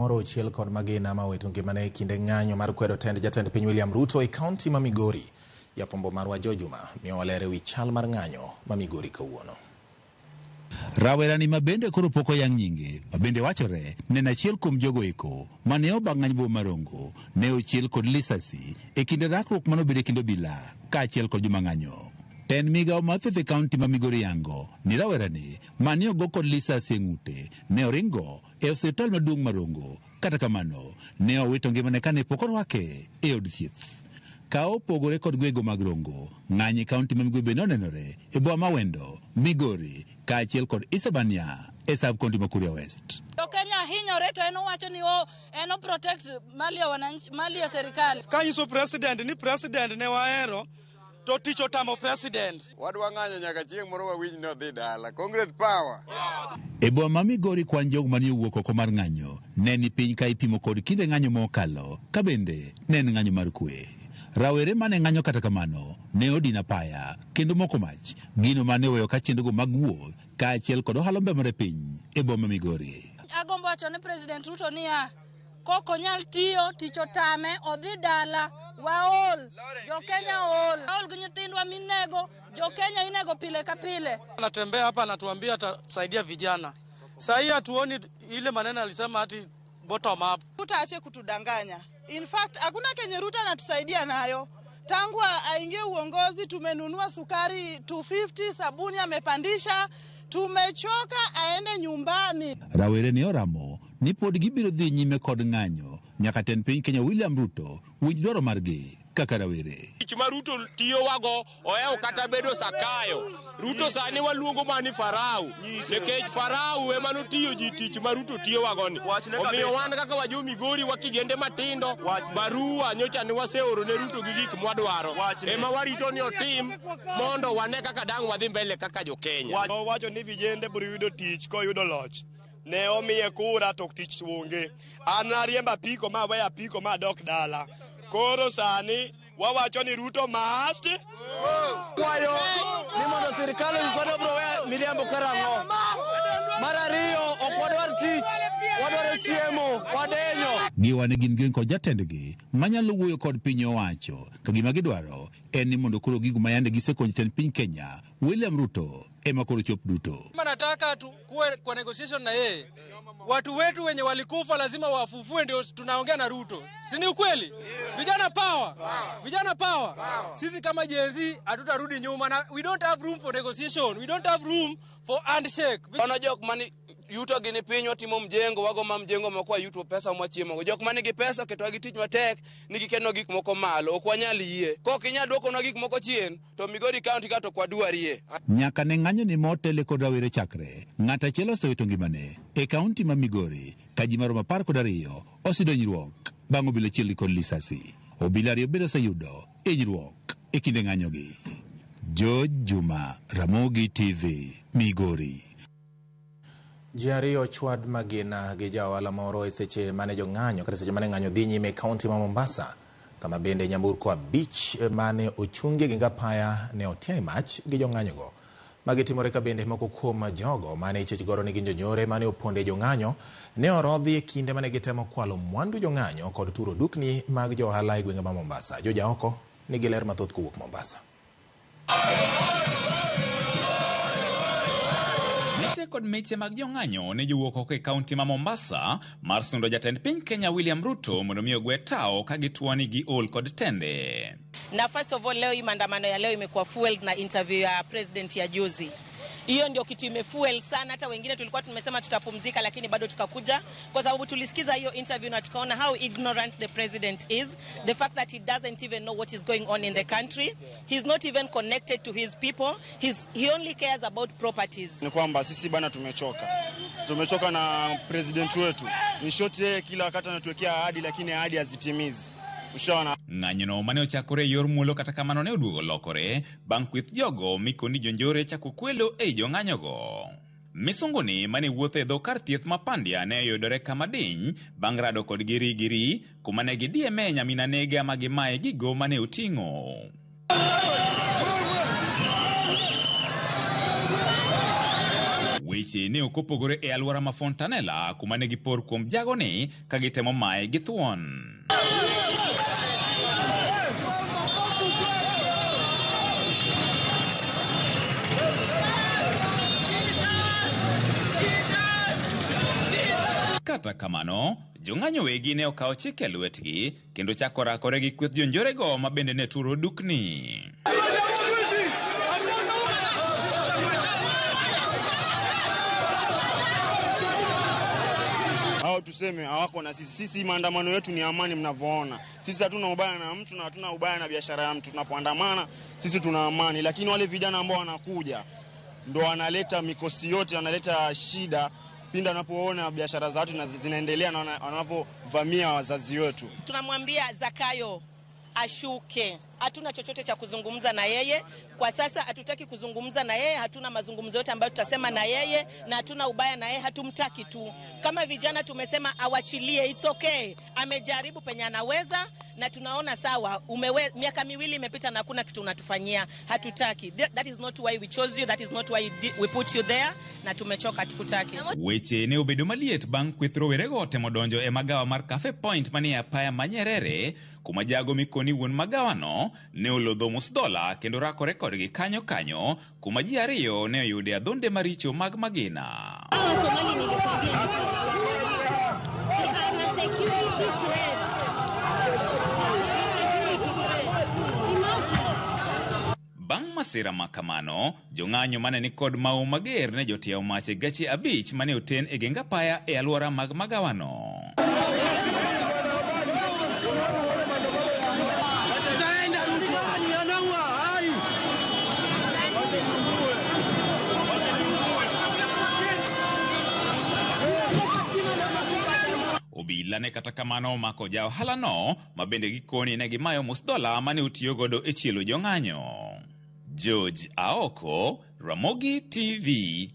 Moro ochiel kod magina ma owito ngimane e kinde ng'anyo mar kwedo tend jatend piny William Ruto e kaunti ma Migori. Jafwambo marwa Joe Juma miyowa ler e wi chal mar ng'anyo ma Migori kawuono. Rawerani ma bende koro pok oyang nyinge ma bende wachore ne en achiel kuom jogo eko mane oba ng'any boma ma Rongo ne ochiel kod lisasi e kinde rakruok mane obedo e kind obila kaachiel kod joma ng'anyo. Tend migawo mar thieth e kaunti ma Migori yango ni rawerani mane ogo kod lisasi e ng'ute ne oringo e osiptal maduong' ma Rongo. Kata kamano, ne owito ngimane kane pok orwake e od thieth. Ka opogore kod gwego mag Rongo, ng'anyo e kaunti ma Migori bende onenore e boma ma Wendo, Migori, kaachiel kod Isebania e sub kaunti ma Kuria West. Jo Kenya hinyore to en owacho ni o en o protect mali ya wananchi, mali ya serikali. Kanyiso president ni president ne wahero to tich otamo president. Wadwa ng'anyo nyaka chieng' moro wawinj ni odhi dala. Congress power. E boma ma Migori kwan jogo mane owuok oko mar ng'anyo ne ni piny ka ipimo kod kinde ng'anyo mokalo ka bende ne en ng'anyo mar kwe. Rawere mane ng'anyo kata kamano ne odino apaya kendo moko mach, gino mane oweyo ka chenrogo mag wuoth kaachiel kod ohala ombemore piny e boma Migori. Agombo wacho ne President Ruto niya, kok onyal tiyo, tich otame, odhi dala, waol, jo Kenya ool, waol gi nyithindwa minego, jo Kenya inego pile ka pile. Anatembea hapa anatuambia atasaidia vijana. Saa hii hatuoni ile maneno alisema ati bottom up. Ruto aache kutudanganya. In fact, hakuna kenye Ruto anatusaidia nayo. Tangu aingie uongozi tumenunua sukari 250, sabuni amepandisha, tumechoka, aende nyumbani. Rawere ne oramo ni pod gibiro dhi nyime kod ng'anyo nyaka tend piny Kenya William Ruto winj dwaro margi kaka rawere. Tich ma Ruto tiyowago ohewo kata bedo Sakayo. Ruto sani waluongo mana ni Farao, nikech Farao ema notiyo ji tich ma Ruto tiyowago ni. Omiyo wan kaka wajo Migori wa kijende matindo, barua nyocha ne waseoro ne Ruto gi gik mwadwaro. Ema warito ni otim mondo wane kaka dang' wadhi mbele kaka jo Kenya. Owacho ni vijende biro yudo tich koyudo loch. Ne omiye kura to tich onge. An ariembo apiko ma aweyo apiko ma adok dala. Koro sani wawacho ni Ruto must Kwayo ni mondo sirikal onyiswa ni obiro weyo miriambo karang'o. Mar ariyo, ok wadwar tich, wadwaro chiemo, wadenyo. Giwa ni gin gin kod jatendgi manyalo wuoyo kod piny owacho ka gima gidwaro en ni mondo koro gigo ma yande gisekonyo jatend piny Kenya William Ruto ema koro chop duto. Nataka tukuwe kwa negotiation na yeye. Watu wetu wenye walikufa lazima wafufue, ndio tunaongea na Ruto, si ni ukweli? Vijana power, vijana power. Sisi kama Gen Z hatutarudi nyuma na we don't have room for negotiation, we don't have room for handshake. Ono jok mani yuto gi ni piny watimo mjengo, wago ma mjengo moko yuto pesa mwachiemo go. Jok manigi pesa oketowa gi tich matek ni gikenwa gik moko malo, ok wanyal yie. Kok inyal duokonwa gik moko chien, to Migori County ka to ok wadwarie. Nyaka ne ng'anyo ni motele kod rawere chakre, ng'at achiel osewito ngimane e kaunti ma Migori ka ji maromo 12 oseyudo hinyruok bang' obila achiel kod lisasi. Obila ariyo bende oseyudo hinyruok e kinde ng'anyogi. George Juma, Ramogi TV, Migori. Ji ariyo ochwad magina gi ja ohala moro e seche mane jong'anyo kata seche mane ng'anyo dhi nyime e kaunti ma Mombasa, kama bende nyamburko 5 mane ochungi gi apaya ne otia mach gi jong'anyogo. Magi timore ka bende moko kuom jogo mane ichich godo ni gin jonjore mane oponde jong'anyo ne orodhi e kinde mane gitemo kwalo mwandu jong'anyo kod turo dukni mag jo ohala e gwenge ma Mombasa. Joja oko nigi ler mathoth kowuok Mombasa. Miche kod miche mag jong'anyo ne jowuok oko e kaunti ma Mombasa mar sundo jatend piny Kenya William Ruto mondo mi ogwe tao ka gituo ni giol kod tende. Na first of all, leo hii maandamano ya leo imekuwa fueled na interview ya president ya juzi. Hiyo ndio kitu imefuel sana. Hata wengine tulikuwa tumesema tutapumzika, lakini bado tukakuja kwa sababu tulisikiza hiyo interview na tukaona how ignorant the president is. The fact that he doesn't even know what is going on in the country. He's not even connected to his people. He only cares about properties. Ni kwamba sisi bana tumechoka. Tumechoka na president wetu. In short, yeye kila wakati anatuwekea ahadi lakini ahadi hazitimizi. Ushaona? Ng'anyono mane ochakore e yor muolo kata kamano ne oduogo lokore bang' kweth jogo mikoni jonjore chako kwelo ei jong'anyogo. Misunguni mane wuotho e dho kar thieth ma Pandya ne oyudore kama diny bang' rado kodgi rigiri kuma ne gidieme nyamina nega ma gimaye gigo mane oting'o. Weche ne ok opogore e alwora ma Fontanella kuma ne gipor kuom jagoni ka gitemo maye gi thuon. Kata kamano, jong'anyo wegi ne okawo chik e lwetgi kendo chako rakore gi kweth jonjorego ma bende ne turo dukni. Hao tuseme hawako na sisi. Sisi maandamano yetu ni amani, mnavyoona. Sisi hatuna ubaya na mtu na hatuna ubaya na biashara ya mtu. Tunapoandamana sisi tuna amani, lakini wale vijana ambao wanakuja ndo wanaleta mikosi yote, wanaleta shida pindi wanapoona biashara za watu zinaendelea na wanavovamia wazazi wetu. Tunamwambia Zakayo ashuke. Hatuna chochote cha kuzungumza na yeye kwa sasa, hatutaki kuzungumza na yeye, hatuna mazungumzo yote ambayo tutasema na yeye, na hatuna ubaya na yeye, hatumtaki tu. Kama vijana tumesema awachilie, it's okay. Amejaribu penye anaweza na tunaona sawa, miaka miwili imepita na hakuna kitu unatufanyia, hatutaki. That is not why we chose you, that is not why we put you there, na tumechoka, hatukutaki. Weche ne obedo maliet bang' kweth rowerego temo donjo e magawa mar Cafe Point manie apaya ma Nyerere, kuma jago mikoni wuon magawano ne olodho musdola kendo rakore kodgi kanyo kanyo, kuma ji ariyo ne oyude adhonde maricho mag magina. Hawa Somali nilikwambia ni they are a security threat. Security threat. Imagine. Bang' masira ma kamano, jong'anyo mane ni kod mau mager ne jotiewo mach e gache 5 mane oten e geng apaya e alwora mag magawano. Obila ne kata kamano omako ja ohalano ma bende gikoni ne gimayo musdola mane otiyogodo e chielo jong'anyo. George Aoko, Ramogi TV.